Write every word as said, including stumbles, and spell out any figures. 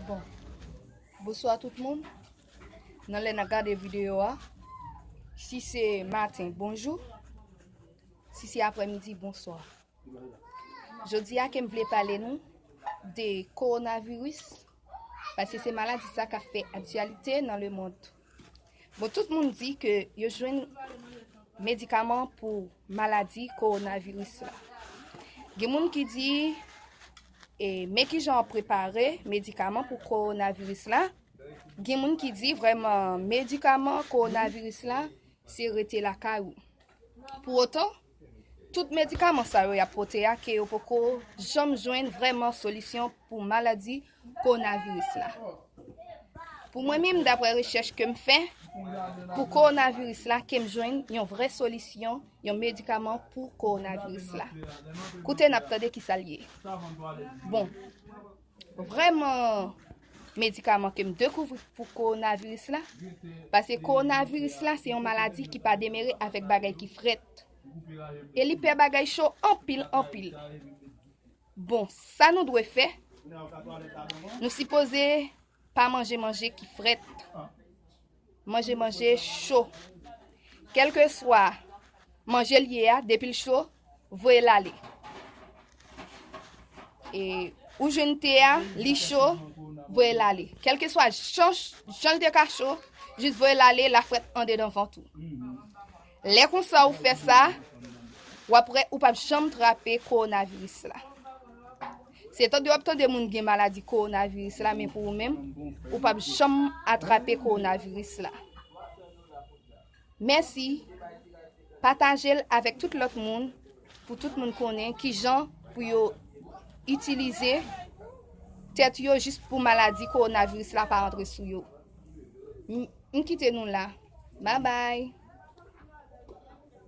Bon, bonswa tout moun. Nan lè n ap gade videyo a, si se maten, bonjou. Si se aprèmidi, bonswa. Jodi a ke m vle pale nou de kowonaviris, paske se maladi sa k ap fè aktyalite nan lemonn. Bon, tout moun di ke yo jwenn medikaman pou maladi kowonaviris la. Gen moun ki di, e, men kijan yo prepare medikaman pou kowonaviris la. Gen moun ki di vrèman medikaman kowonaviris la, se rete lakay ou. Pou otan, tout medikaman sa yo y ap pote a, ke yo poko janm jwenn vrèman solisyon pou maladi kowonaviris la. Pou mwen menm, daprè rechèch ke m fè, pou kowonaviris la, ke m jwenn yon vrè solisyon, yon medikaman pou kowonaviris la. Koute n ap tande kisa l ye. Bon, vrèman medikaman ke m dekouvri pou kowonaviris la, paske kowonaviris la se yon maladi ki pa demere avèk bagay ki frèt. E li pè bagay cho anpil, anpil. Bon, sa nou dwe fè, nou sipoze pa manje manje ki frèt. Manje manje cho. Kèlkeswa manje l ye a, depi l cho, voye l ale. E ou jwenn te a, li cho, voye l ale. Kèlkeswa jan, jan l te ka cho, jis voye l ale, l a frèt andedan vant ou. Lè konsa ou fè sa, w ap wè ou p ap janm trape kowonaviris la. Se tande w ap tande moun gen maladi kowonaviris la, men pou ou menm, ou p ap janm atrape kowonaviris la. Mèsi. Pataje l avèk tout lòt moun, pou tout moun konnen kijan pou yo itilize tèt yo jis pou maladi kowonaviris la pa antre sou yo. M, m kite nou la. Babay.